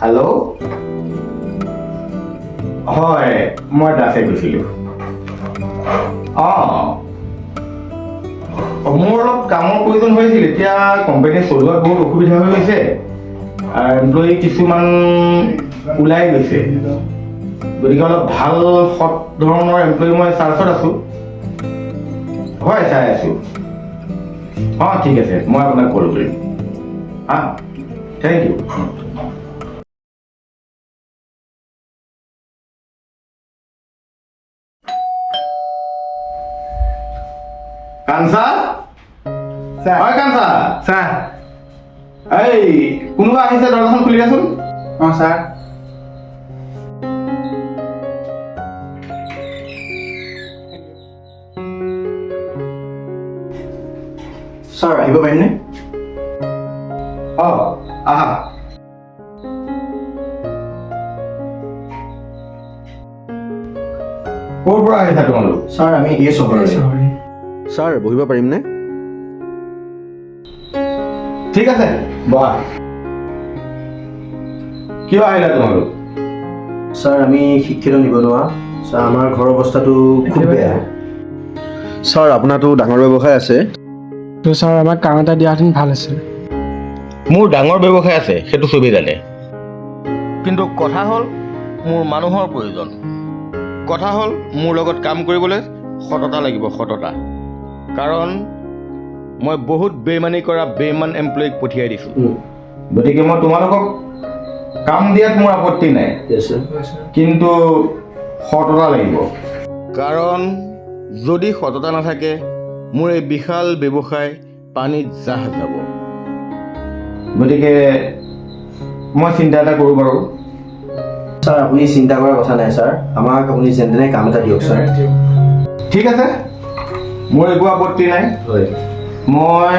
Hello', হয়, মই দাসে কৈছিলোঁ। অঁ, মোৰ অলপ কামৰ প্ৰয়োজন হৈছিল। এতিয়া কোম্পানী চলোৱাত বহুত অসুবিধা হৈ গৈছে, এমপ্লয়ী কিছুমান ওলাই গৈছে। গতিকে অলপ ভাল সৎ ধৰণৰ এমপ্লয়ী মই চাৰ্চত আছোঁ। হয়, চাই আছোঁ। অঁ, ঠিক আছে, মই আপোনাক কল কৰিম। অঁ, thank U. কাঞ্চা। ছাৰ। হয়, কাঞ্চা। ছাৰ। এই, কোনোবা আহিছে, দৰ্জাখন খুলি দিয়াচোন। অঁ, ছাৰ। ছাৰ, আহিব পাৰিমনে? অঁ, আহা। ক'ৰ পৰা আহিছা তোমালোক? ছাৰ, আমি এই চহৰৰে। ছাৰ, বহিব পাৰিমনে? ঠিক আছে, বহা। কিয় আহিলা তোমালোক? ছাৰ, আমি শিক্ষিত নিবনুৱা। ছাৰ, আমাৰ ঘৰৰ অৱস্থাটো খুব বেয়া। ছাৰ, আপোনাৰতো ডাঙৰ ব্যৱসায় আছে। তো ছাৰ, আমাক কাম এটা দিয়াহেঁতেন ভাল আছিল। মোৰ ডাঙৰ ব্যৱসায় আছে, সেইটো চবেই জানে। কিন্তু কথা হ'ল, মোৰ মানুহৰ প্ৰয়োজন। কথা হ'ল, মোৰ লগত কাম কৰিবলৈ সততা লাগিব, সততা। কাৰণ মই বহুত বেইমানি কৰা বেইমান এমপ্লয়ীক পঠিয়াই দিছোঁ। গতিকে মই তোমালোকক কাম দিয়াত মোৰ আপত্তি নাই। Yes, sir. কিন্তু সততা লাগিব। কাৰণ যদি সততা নাথাকে, মোৰ এই বিশাল ব্যৱসায় পানীত জাহ যাব। গতিকে মই চিন্তা এটা কৰোঁ বাৰু। ছাৰ, আপুনি চিন্তা কৰাৰ কথা নাই। ছাৰ, আমাক আপুনি যেনে তেনে কাম এটা দিয়ক, ছাৰ। ঠিক আছে, মোৰ একো আপত্তি নাই। হয়। মই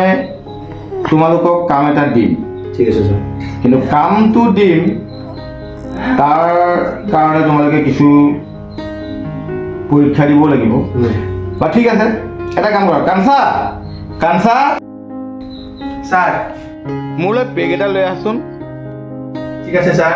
তোমালোকক কাম এটা দিম। ঠিক আছে, ছাৰ। কিন্তু কামটো দিম, তাৰ কাৰণে তোমালোকে কিছু পৰীক্ষা দিব লাগিব। বা ঠিক আছে, এটা কাম কৰা। কাঞ্চা, কাঞ্চা। ছাৰ। মোলৈ পেগ এটা লৈ আহচোন। ঠিক আছে, ছাৰ।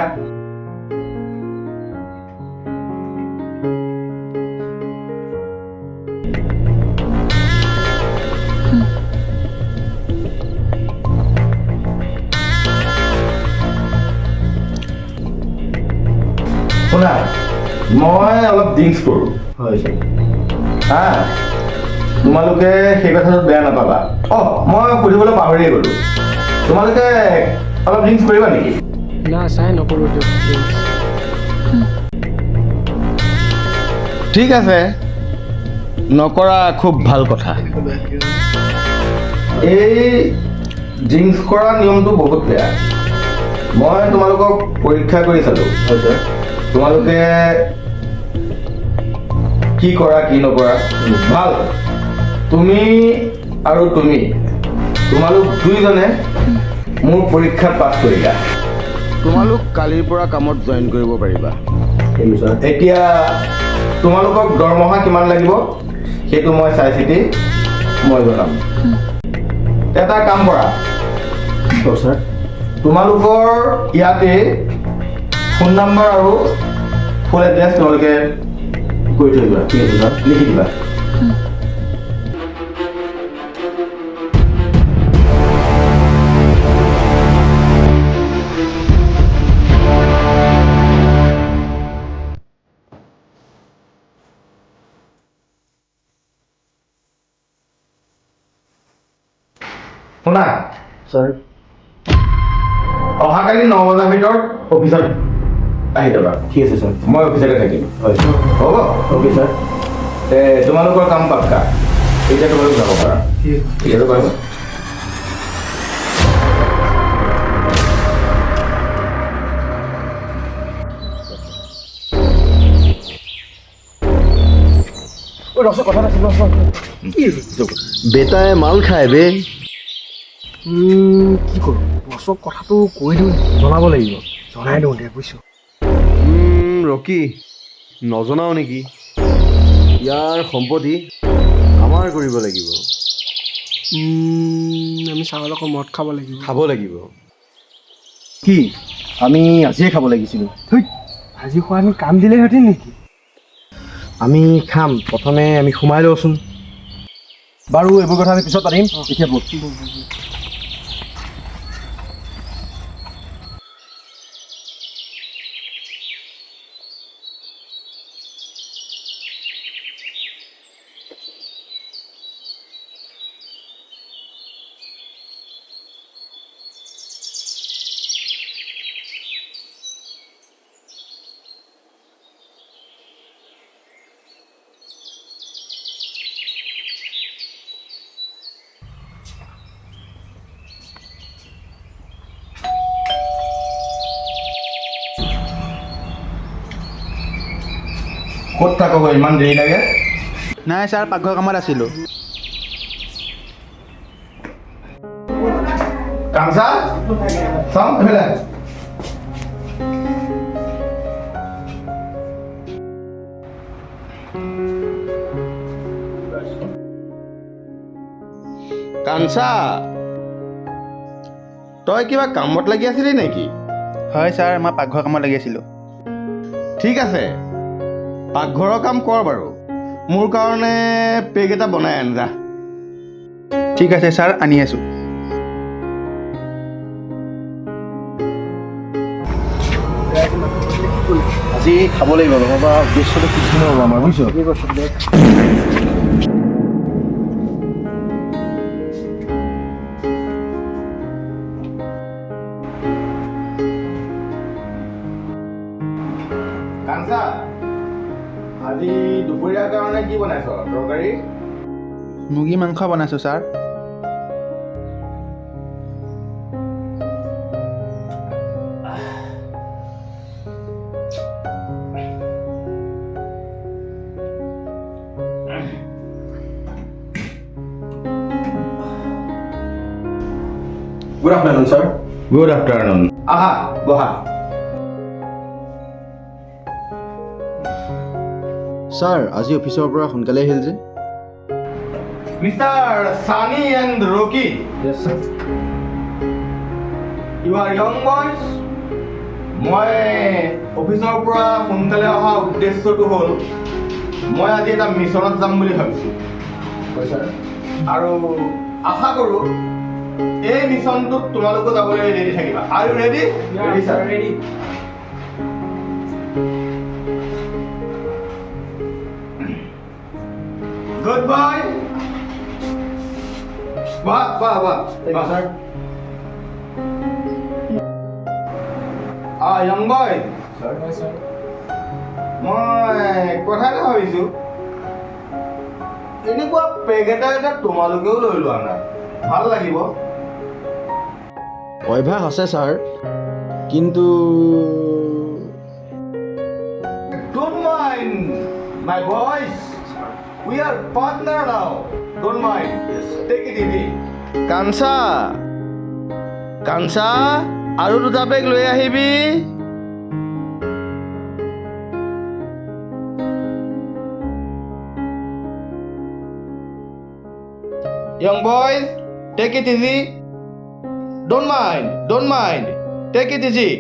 শুনা, মই অলপ ড্ৰিংকছ কৰোঁ। হয়, ছাৰ। হা, তোমালোকে সেই কথাটোত বেয়া নাপাবা। অঁ, মই সুধিবলৈ পাহৰিয়ে গ'লোঁ, তোমালোকে অলপ ড্ৰিংকছ কৰিবা নেকি? না ছাৰ, নকৰোঁ দিয়ক প্লিজ। ঠিক আছে, নকৰা খুব ভাল কথা। এই ড্ৰিংকছ কৰা নিয়মটো বহুত বেয়া। মই তোমালোকক পৰীক্ষা কৰি চালোঁ। হয়, ছাৰ। তোমালোকে কি কৰা, কি নকৰা। ভাল, তুমি আৰু তুমি, তোমালোক দুইজনে মোৰ পৰীক্ষাত পাছ কৰিলা। তোমালোক কালিৰ পৰা কামত জইন কৰিব পাৰিবা। Thank you, sir. এতিয়া তোমালোকক দৰমহা কিমান লাগিব, সেইটো মই চাই চিতি মই জনাম। এটা কাম কৰা। কওক, ছাৰ। তোমালোকৰ ইয়াতে ফোন নাম্বাৰ আৰু ফুল এড্ৰেছ তোমালোকে কৰি থৈ যোৱা। ঠিক আছে, ছাৰ। লিখি দিবা। শুনা। ছাৰ। অহাকালি 9 বজাৰ ভিতৰত অফিচত আহি যাবা। ঠিক আছে, ছাৰ। মই অফিচতে থাকিম। হয়। হ'ব। Okay, sir. তে তোমালোকৰ কাম পাক্কা। এতিয়া তোমালোক যাব পাৰা। ঠিক আছে বাৰু। বেটাই মাল খায় বে। কি কৰোঁ? বছক কথাটো কৈ দিওঁ নেকি? জনাব লাগিব। জনাই দিওঁ দে, বুজিছ। ৰকি, নজনাও নেকি? ইয়াৰ সম্পত্তি আমাৰ কৰিব লাগিব। আমি ছাৰৰ লগত মদ খাব লাগিব। খাব লাগিব। কি? আমি আজিয়ে খাব লাগিছিল। ধুইত, আজি খোৱাহেঁতেন কাম দিলেহেঁতেন নেকি? আমি খাম, প্ৰথমে আমি সোমাই লওঁচোন। বাৰু, এইবোৰ কথা আমি পিছত পাতিম, এতিয়া ব'ল। ক'ত থাক গৈ, ইমান দেৰি লাগে? নাই ছাৰ, পাকঘৰ কামত আছিলোঁ। কাঞ্চা, চাওঁ এইফালে। কাঞ্চা, তই কিবা কামত লাগি আছিলি নেকি? হয় ছাৰ, মই পাকঘৰ কামত লাগি আছিলোঁ। ঠিক আছে, পাকঘৰৰ কাম কৰ বাৰু, মোৰ কাৰণে পেগ এটা বনাই আন যা। ঠিক আছে ছাৰ, আনি আছোঁ। আজি খাব লাগিব, নহ'বা উদ্দেশ্যটো কিছু নহ'ব আমাৰ, বুজিছ? কাঞ্চা, আজি দুপৰীয়াৰ কাৰণে কি বনাইছ তৰকাৰী? মুৰ্গী মাংস বনাইছোঁ sir. Good afternoon, sir. Good afternoon. আহা, বহা। ছাৰ, আজি অফিচৰ পৰা সোনকালে আহিল যে? Mister Sunny and Rocky. Yes, sir. You are young boys. মই অফিচৰ পৰা সোনকালে অহা উদ্দেশ্যটো হ'ল, মই আজি এটা মিছনত যাম বুলি ভাবিছোঁ। হয় ছাৰ। আৰু আশা কৰোঁ এই মিছনটোত তোমালোকো যাবলৈ ৰেডি থাকিবা। Are you ready? Ready, sir. Ready. Good boy. বাহ বাহ বাহ। Thank you, sir. Young boy. Sir. হয় ছাৰ। মই কথা এটা ভাবিছোঁ, এনেকুৱা পেগ এটা এটা তোমালোকেও লৈ লোৱা না, ভাল লাগিব। অভ্যাস আছে ছাৰ, কিন্তু Don't mind, my boys. We are partner now. Don't mind. Take it easy. Kancha, Kancha, আৰু দুটা বেগ লৈ আহিবি। Young boys, take it easy. Don't mind, don't mind. Take it easy.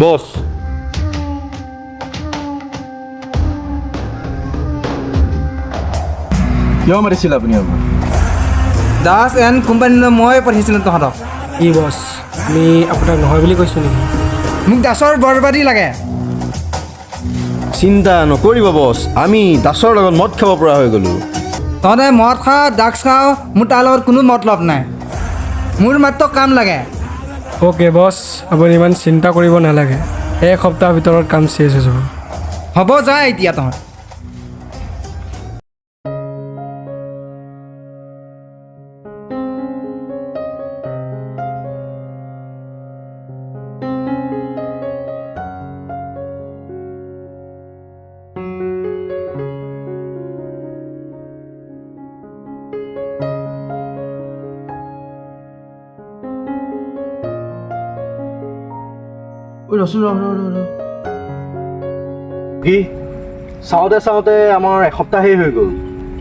Boss. কিয় মাতিছিল আপুনি আমাক? দাস এণ্ড কোম্পানীলৈ মই পঠিয়াইছিলোঁ তহঁতক। কি বছ, আমি আপোনাক নহয় বুলি কৈছোঁ নেকি? মোক দাসৰ বৰবাদী লাগে। চিন্তা নকৰিব বছ, আমি দাসৰ লগত মদ খাব পৰা হৈ গ'লোঁ। তহঁতে মদ খাওঁ, ড্ৰাগছ খাওঁ, মোৰ তাৰ লগত কোনো মতলব নাই। মোৰ মাত্ৰ কাম লাগে। অ'কে বছ, আপুনি ইমান চিন্তা কৰিব নালাগে, এক সপ্তাহৰ ভিতৰত কাম শেষ হৈ যাব। হ'ব, যা এতিয়া তহঁত। ঐ ৰচোন, ৰ ৰ ৰ ৰ। কি চাওঁতে চাওঁতে আমাৰ এসপ্তাহেই হৈ গ'ল,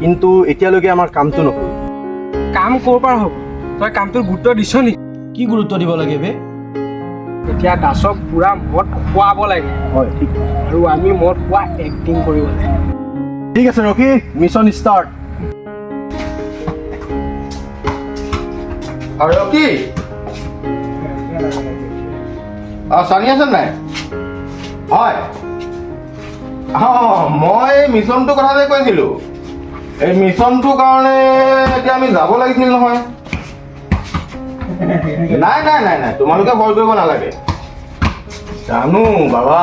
কিন্তু এতিয়ালৈকে আমাৰ কামটো নহ'ল। কাম ক'ৰ পৰা হ'ব? তই কামটোৰ গুৰুত্ব দিছ নেকি? কি গুৰুত্ব দিব লাগে বে? এতিয়া দাসক পুৰা মদ খুৱাব লাগে। হয়, ঠিক। আৰু আমি মদ খোৱা এক্টিং কৰিব লাগে। ঠিক আছে ৰকি, মিছন ষ্টাৰ্ট। আৰু ৰকি, অঁ, চানি আছে নাই? হয়, অঁ, মই এই মিছনটোৰ কথা যে কৈছিলোঁ, এই মিছনটোৰ কাৰণে এতিয়া আমি যাব লাগিছিল নহয়। নাই নাই নাই নাই, তোমালোকে ভয় কৰিব নালাগে। জানো বাবা,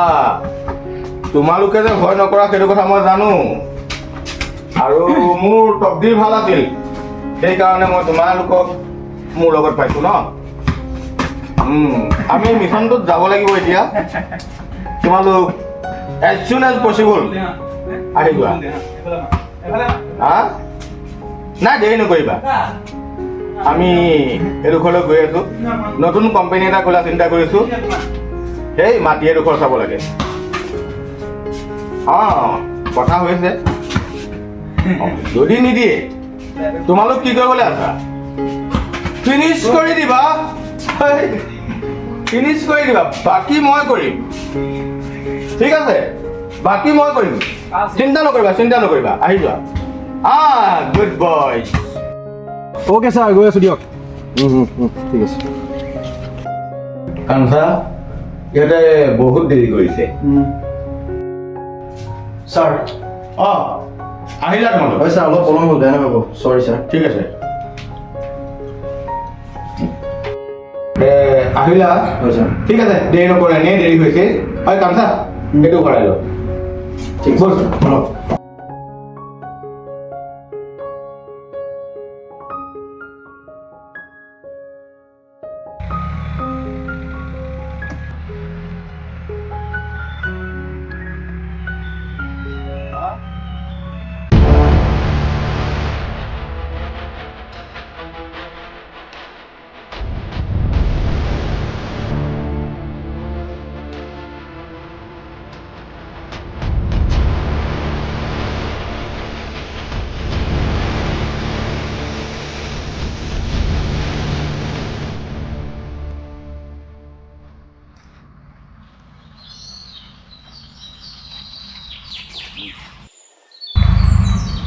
তোমালোকে যে ভয় নকৰা সেইটো কথা মই জানো। আৰু মোৰ তকদিৰ ভাল আছিল, সেইকাৰণে মই তোমালোকক মোৰ লগত পাইছোঁ ন। আমি মিছনটোত যাব লাগিব এতিয়া। তোমালোক এজ চুন এজ পচিবল আহি যোৱা। হা, নাই, দেৰি নকৰিবা। আমি এডোখৰলৈ গৈ আছোঁ, নতুন কোম্পানী এটা খোলা চিন্তা কৰিছোঁ। সেই মাটি এডোখৰ চাব লাগে। অঁ, কথা হৈছে। অঁ, যদি নিদিয়ে তোমালোক কি কৰিবলৈ আছা? ফিনিছ কৰি দিবা, ফিনিছ কৰি দিবা, বাকী মই কৰিম। ঠিক আছে, বাকী মই কৰিম, চিন্তা নকৰিবা, চিন্তা নকৰিবা, আহি যোৱা। Good boy. অ'কে ছাৰ, গৈ আছোঁ দিয়ক। ঠিক আছে। কাঞ্চা, ইয়াতে বহুত দেৰি কৰিছে। ছাৰ। অঁ, আহিলা তোমালোক? হয় ছাৰ, অলপ পলম হ'ল, বেয়া নাপাব, চৰি ছাৰ। ঠিক আছে। আহিলা? হয় ছাৰ। ঠিক আছে, দেৰি নকৰে, এনেই দেৰি হৈছে। হয় কাঞ্চা, এইটো ভৰাই লওঁ। ঠিক আছে, ব'লক।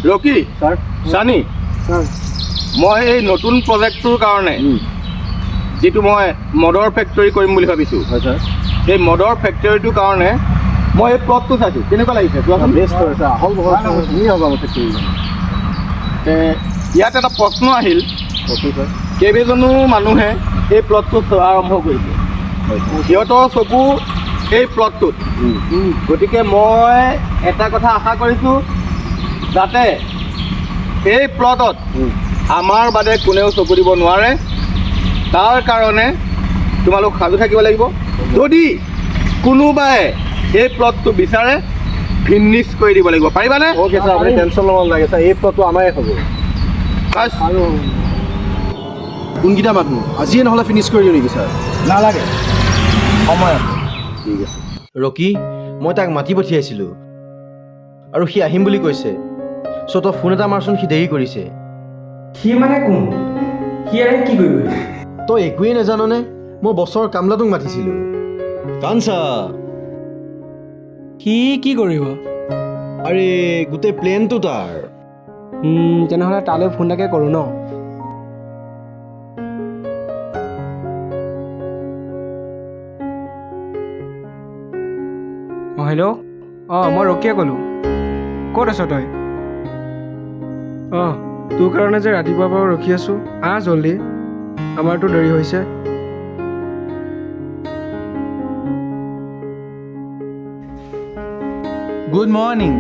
ৰকি। ছাৰ। চানি। ছাৰ। মই এই নতুন প্ৰজেক্টটোৰ কাৰণে, যিটো মই মদৰ ফেক্টৰী কৰিম বুলি ভাবিছোঁ, হয় ছাৰ। সেই মদৰ ফেক্টৰীটোৰ কাৰণে মই এই প্লটটো চাইছোঁ। কেনেকুৱা লাগিছে চোৱাচোন। বেষ্ট হয় ছাৰ, আহল বহল ছাৰ, ধুনীয়া হ'ব আমাৰ ফেক্টৰী। ইয়াত এটা প্ৰশ্ন আহিল। কওকচোন ছাৰ। কেইবাজনো মানুহে এই প্লটটো চোৱা আৰম্ভ কৰিছে। সিহঁতৰ চকু এই প্লটটোত। গতিকে মই এটা কথা আশা কৰিছোঁ, যাতে এই প্লটত আমাৰ বাদে কোনেও চকু দিব নোৱাৰে, তাৰ কাৰণে তোমালোক সাজু থাকিব লাগিব। যদি কোনোবাই এই প্লটটো বিচাৰে, ফিনিছ কৰি দিব লাগিব। পাৰিবানে? অ'কে ছাৰ, আপুনি টেনশ্যন ল'ব নালাগে ছাৰ, এই প্লটটো আমাৰে হ'ব। বাছ। কোনকেইটা মানুহ আজিয়ে নহ'লে ফিনিছ কৰি দিওঁ নেকি ছাৰ? নালাগে, সময় আছে। ঠিক আছে। ৰকি, মই তাক মাতি পঠিয়াইছিলোঁ আৰু সি আহিম বুলি কৈছে। চ' তই ফোন এটা মাৰচোন, সি দেৰি কৰিছে। সি মানে কোন? সি আহি কি কৰিব? তই একোৱেই নাজাননে? মই বছৰ কামলাটোক মাতিছিলোঁ, কাঞ্চা। সি কি কৰিব? আৰে, গোটেই প্লেনটো তাৰ। তেনেহ'লে তালৈ ফোন এটাকে কৰোঁ ন। অঁ, হেল্ল', অঁ, মই ৰকিয়ে ক'লোঁ। ক'ত আছ তই? অঁ, তোৰ কাৰণে যে ৰাতিপুৱাৰ পৰা ৰখি আছোঁ। আহ জল্দি, আমাৰতো দেৰি হৈছে। Good morning.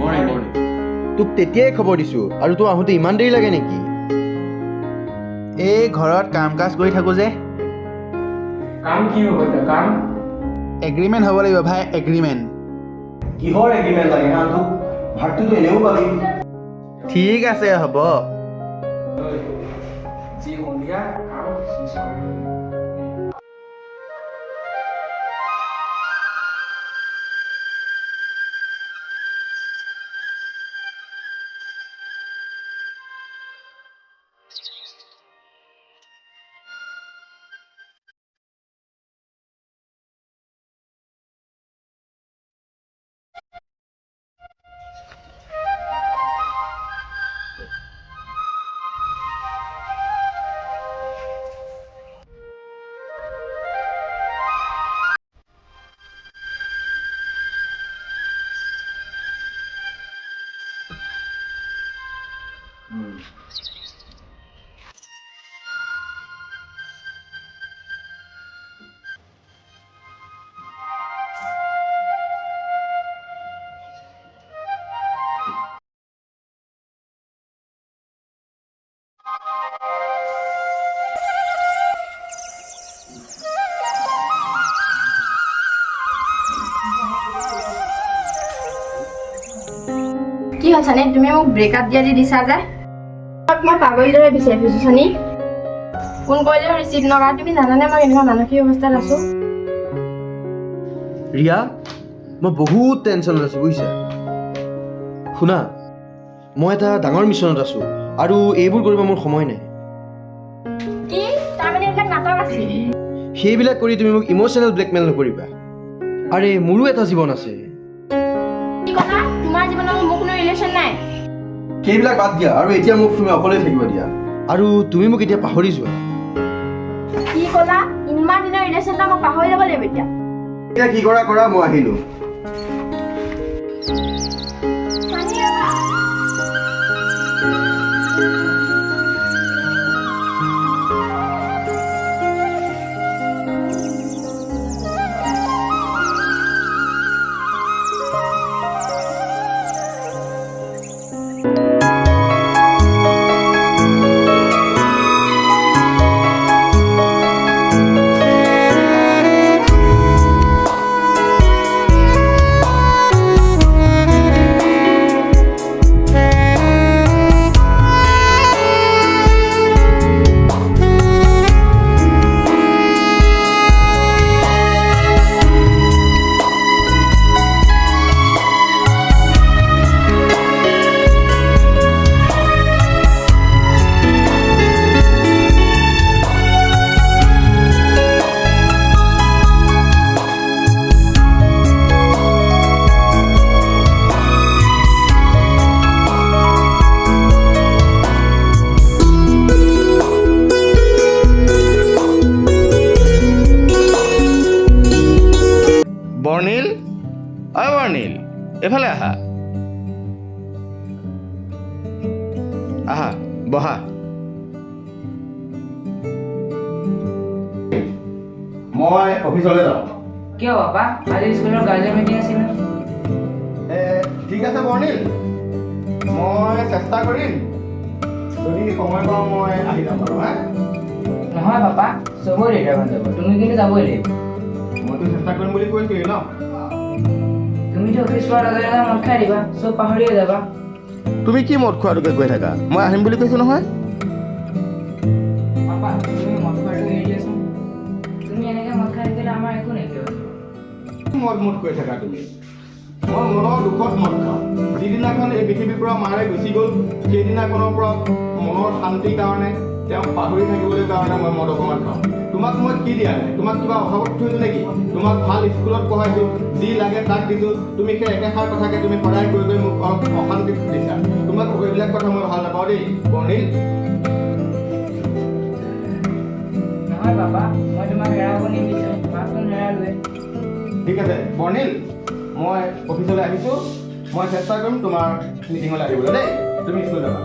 তোক তেতিয়াই খবৰ দিছোঁ আৰু তোৰ আহোঁতে ইমান দেৰি লাগে নেকি? এই ঘৰত কাম কাজ কৰি থাকোঁ যে। কাম কি হ'ব এতিয়া কাম? এগ্ৰিমেণ্ট হ'ব লাগিব ভাই, এগ্ৰিমেণ্ট। কিহৰ এগ্ৰিমেণ্ট লাগে হা তোক? ভাগটোতো এনেও পাবি। ঠিক আছে, হ'ব। যি সন্ধিয়া কাম। চানি? তুমি মোক ব্ৰেকআপ দিয়া দি দিছা যে। মই পাগলীৰ দৰে বিচাৰি ফুৰিছোঁ চানি। ফোন কৰিলেও ৰিচিভ নকৰা। তুমি জানানে মই কেনেকুৱা মানসিক অৱস্থাত আছোঁ? ৰিয়া, মই বহুত টেনশ্যনত আছোঁ বুজিছা। শুনা, মই এটা ডাঙৰ মিছনত আছোঁ আৰু এইবোৰ কৰিব মোৰ সময় নাই। কি তাৰমানে এইবিলাক নাটক আছিল? সেইবিলাক কৰি তুমি মোক ইম'চনেল ব্লেকমেইল নকৰিবা। আৰে মোৰো এটা জীৱন আছে। কি কথা? তোমাৰ জীৱনত মোৰ কোনো ৰিলেশ্যন নাই। সেইবিলাক বাদ দিয়া আৰু এতিয়া মোক তুমি অকলেই থাকিব দিয়া আৰু তুমি মোক এতিয়া পাহৰি যোৱা। কি ক'লা? ইমান দিনৰ ৰিলেশ্যন এটা মই পাহৰি যাব লাগিব এতিয়া? এতিয়া কি কৰা কৰা, মই আহিলোঁ। চানি ৰ'বা। বৰ্ণিল, ঐ বৰ্ণিল, এইফালে আহা, আহা বহা। মই অফিচলৈ যাওঁ। কিয় বাবা? আজি স্কুলৰ গাৰ্জেন মিটিং আছিল। ঠিক আছে বৰ্ণিল, মই চেষ্টা কৰিম, যদি সময় পাওঁ মই আহি যাম বাৰু। হা। নহয় পাপা, চবৰে দেউতাখন যাব, তুমি কিন্তু যাবই লাগিব। মইতো চেষ্টা কৰিম বুলি কৈছোৱেই ন। তুমিতো অফিচ পোৱাৰ লগে লগে মদ খাই দিবা, চব পাহৰিয়ে যাবা। তুমি কি মদ খোৱাটোকে কৈ থাকা? মই আহিম বুলি কৈছোঁ নহয়। পাপা, তুমি মদ খোৱাটো এৰি দিয়াচোন। তুমি এনেকৈ মদ খাই থাকিলে আমাৰ একো নাইকিয়া হৈ যাব। মদ মদ কৈ থাকা তুমি। মই মনৰ দুখত মদ খাওঁ। যিদিনাখন এই পৃথিৱীৰ পৰা মাৰে গুচি গ'ল, সেইদিনাখনৰ পৰা মনৰ শান্তিৰ কাৰণে, তেওঁক পাহৰি থাকিবলৈ কাৰণে মই মদ অকণমান খাওঁ। তোমাক মই কি দিয়া নাই? তোমাক কিবা অভাৱত থৈছোঁ নেকি? তোমাক ভাল স্কুলত পঢ়াইছোঁ, যি লাগে তাক দিছোঁ। তুমি সেই একেষাৰ কথাকে তুমি সদায় কৈ কৈ মোক অলপ অশান্তিত দিছা। তোমাক এইবিলাক কথা মই ভাল নাপাওঁ দেই বৰ্ণিল। নহয় পাপা, মই তোমাক হেৰাব নিবিচাৰোঁ, মাকচোন হেৰালোৱে। ঠিক আছে বৰ্ণিল, মই অফিচলৈ আহিছোঁ। মই চেষ্টা কৰিম তোমাৰ মিটিঙলৈ আহিবলৈ দেই। তুমি স্কুল যাবা।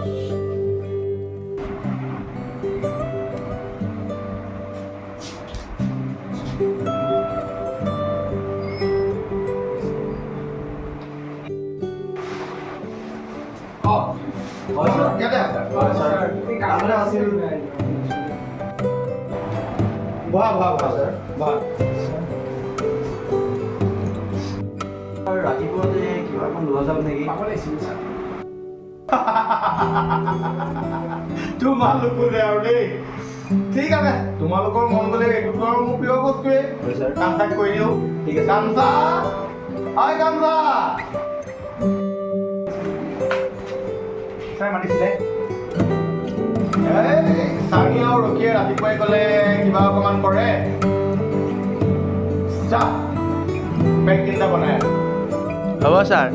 অঁ, ইয়াতে আছা? বহা বহা বহা ছাৰ, বহা। ৰাতিপুৱাতে কিবা এখন লোৱা যাম নেকি? তোমালোকো যে আৰু দেই। ঠিক আছে, তোমালোকৰ মন গ'লে এইটোতো আৰু মোৰ প্ৰিয় বস্তুৱে। কাম চাক কৰি দিওঁ। ঠিক আছে। গামচা, ঐ গামচা। ছাৰ মাতিছিলে। এই চানি আৰু ৰখিয়ে ৰাতিপুৱাই গ'লে কিবা অকণমান কৰে। চাহ পেক তিনিটা বনাই আন। হ'ব ছাৰ।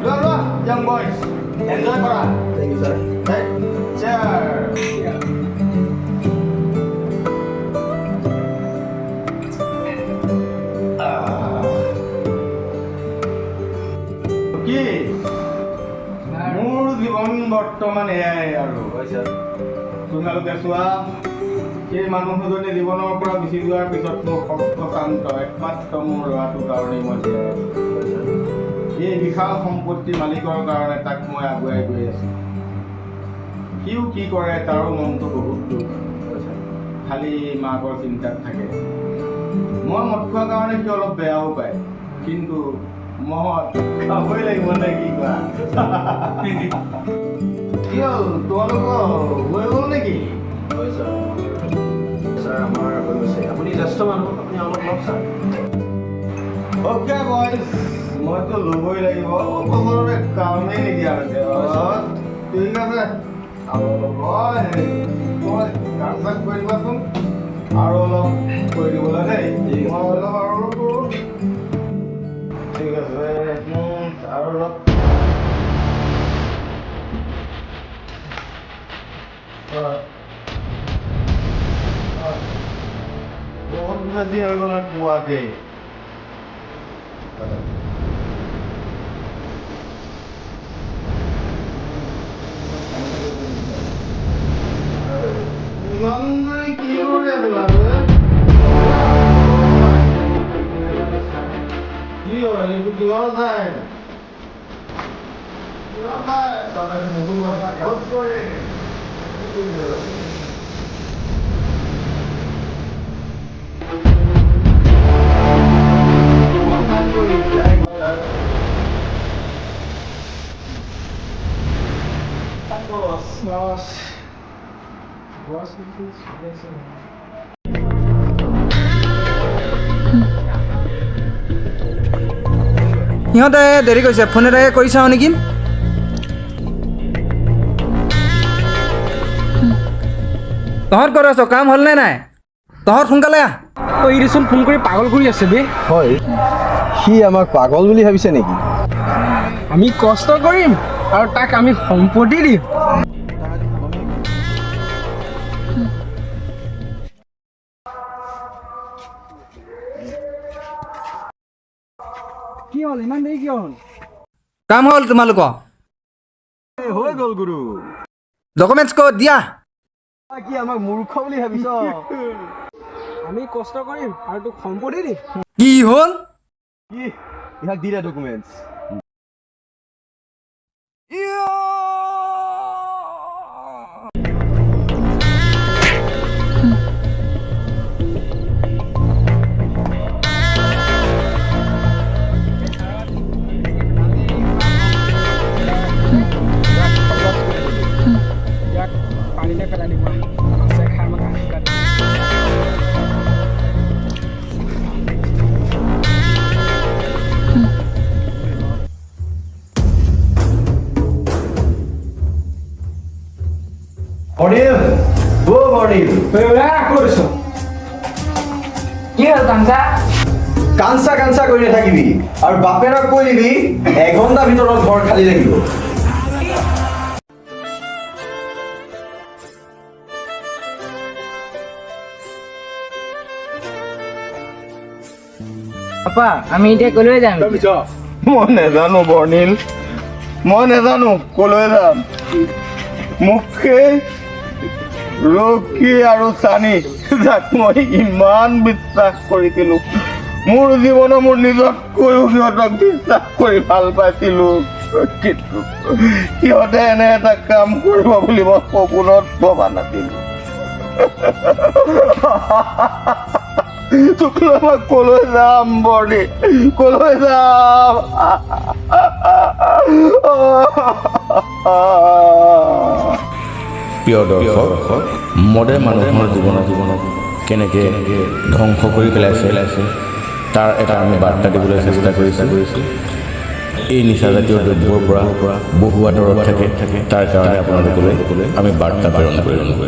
লোৱা লোৱা য়াং বইজ, এনজয় কৰা। Thank you sir. Cheers. কি মোৰ জীৱন বৰ্তমান এয়াই আৰু। হয় ছাৰ। তোমালোকে চোৱা, সেই মানুহজনী জীৱনৰ পৰা গুচি যোৱাৰ পিছত মোৰ সৰ্বশান্ত একমাত্ৰ মোৰ ল'ৰাটোৰ কাৰণেই মই জীয়াই আছোঁ। হয় ছাৰ। এই বিশাল সম্পত্তিৰ মালিকৰ কাৰণে তাক মই আগুৱাই গৈ আছোঁ। সিও কি কৰে, তাৰো মনটো বহুত দুখ। হয় ছাৰ। খালি মাকৰ চিন্তাত থাকে। মই মদ খোৱাৰ কাৰণে সি অলপ বেয়াও পায়, কিন্তু মদ খাবই লাগিব নে কি কোৱা? কি হ'ল, তোমালোকৰ হৈ গ'ল নেকি? হয় ছাৰ, ছাৰ আমাৰ হৈ গৈছে। আপুনি জ্যেষ্ঠ মানুহ, আপুনি অলপ লওক ছাৰ। অ'কে বইজ, মইতো ল'বই লাগিব, বছৰতে কামেই নিদিয়া হৈছে। ঠিক আছে, আৰু অলপ মই কাম চাম কৰি দিবাচোন, আৰু অলপ কৰি দিবলৈ দেই। মই অলপ আৰু অলপ কৰোঁ। ঠিক আছে, আৰু অলপ। বহুত বেছি হৈ গ'ল পুৱাতেই। ইমান কি কৰি আছিলা? কি হয় এইটো? কিহৰ চাই? কিহৰ চাই? নতুন কথা ক'ত কৰে? বছ, বছ। সিহঁতে দেৰি কৰিছে, ফোন এটাকে কৰি চাওঁ নেকি? তহঁত ক'ত আছ? কাম হ'লনে নাই? তহঁত সোনকালে আহ। ঐ, ই দেচোন ফোন কৰি পাগল কৰি আছে বে। হয়, সি আমাক পাগল বুলি ভাবিছে নেকি? আমি কষ্ট কৰিম আৰু তাক আমি সম্পত্তি দিম। কি হ'ল, ইমান দেৰি কিয় হ'ল? কাম হ'ল তোমালোকৰ? হৈ গ'ল গুৰু। ডকুমেণ্টছ ক'ত দিয়া? কি আমাক মূৰ্খ বুলি ভাবিছ? আমি কষ্ট কৰিম আৰু তোক সম্পত্তি দিম। কি হ'ল? কি ইহাক দি দে ডকুমেণ্টছ। ইয়াক পানীতে পেলাই দিব, মাছে খাই আমাক আশীৰ্বাদ দিব। বৰ্ণিল, অ বৰ্ণিল। ক'ত আছ? কি হ'ল কাঞ্চা? কাঞ্চা কাঞ্চা কৰি নাথাকিবি আৰু বাপেৰক কৈ দিবি এঘণ্টাৰ ভিতৰত ঘৰ খালী লাগিব। পাপা, আমি এতিয়া কলৈ যাম? মই নেজানো বৰ্ণিল, মই নেজানো কলৈ যাম। মোক সেই ৰকি আৰু চানি, যাক মই ইমান বিশ্বাস কৰিছিলোঁ, মোৰ জীৱনৰ মোৰ নিজতকৈও সিহঁতক বিশ্বাস কৰি ভাল পাইছিলোঁ, কিন্তু সিহঁতে এনে এটা কাম কৰিব বুলি মই সপোনত ভবা নাছিলোঁ। তোক লৈ মই কলৈ যাম বৰ্ণি, কলৈ যাম? প্ৰিয় দৰ্শক, মদে মানুহৰ জীৱনত কেনেকৈ ধ্বংস কৰি পেলাইছে তাৰ এটা আমি বাৰ্তা দিবলৈ চেষ্টা কৰিছোঁ। এই নিচাজাতীয় দ্ৰব্যৰ পৰা বহু আঁতৰত থাকে, তাৰ কাৰণে আপোনালোকলৈ আমি বাৰ্তা প্ৰেৰণ কৰিলোঁ।